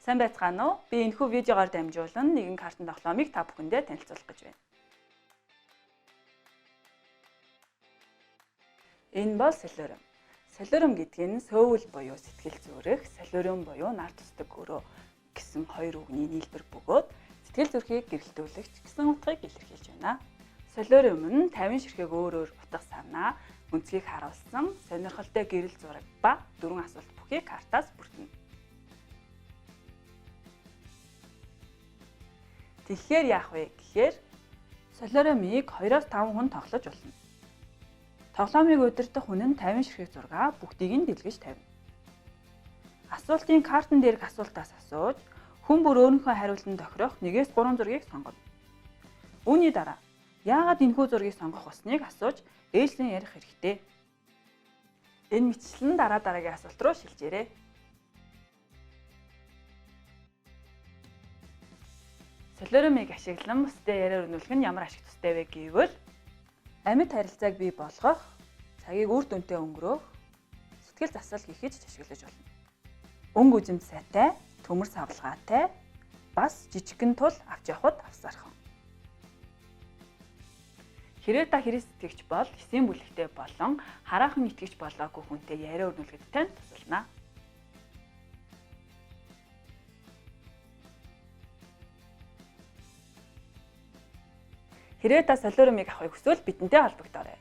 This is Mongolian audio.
Сайн байцгаана уу? Би энэхүү видеогоор дамжуулан нэгэн картын тоглоомыг та бүхэндээ танилцуулах гэж байна. Энэ бол солиорум. Солиорум гэдэг нь сөөвөл буюу сэтгэл зүрх, солиорум буюу нар тусдаг өрөө гэсэн хоёр үгний нийлбэр бөгөөд сэтгэл зүрхийг гэрэлтүүлэгч гэсэн утгыг илэрхийлж байна. Солиорум нь 50 ширхэг өөр өөр утга санаа, өнцгийг харуулсан сонирхолтой гэрэл зураг ба дөрвөн асуулт бүхий картаас бүрдэнэ. Тэгэхээр яах вэ гэхээр солиорумыг 2-5 хүн тоглож болно. Тоглоомыг удирдах хүн нь 50 ширхэг зургаа бүгдийг нь дэлгэж тавина. Асуултын картан дээрх асуултаас асууж хүн бүр өөрийнхөө хариултанд тохирох 1-3 зургийг сонгоно. Үүний дараа яагаад энэхүү зургийг сонгох болсныг асууж ээлжлэн ярих хэрэгтэй. Энэ мэтчлэн дараа дараагийн асуулт руу шилжээрэй. Солиорумыг ашиглан бусдад яриа өрнүүлэх нь ямар ашиг тустай вэ гэвэл амьд харилцааг бий болгох, цагийг үр дүнтэй өнгөрөөх, сэтгэл засал хийхэд ч ашиглаж болно. Өнгө үзэмт сайтай, төмөр савлгаатай, бас жижигхэн тул авч явхад авсархан. Хэрвээ та Христ итгэгч бол эсийн бүлэгтэй болон хараахан итгэгч болоогүй хүнтэй яриа өрнүүлэхэд тань тусална. Хэрвээ та солиорумыг авахыг хүсвэл бидэнтэй холбогдоорой.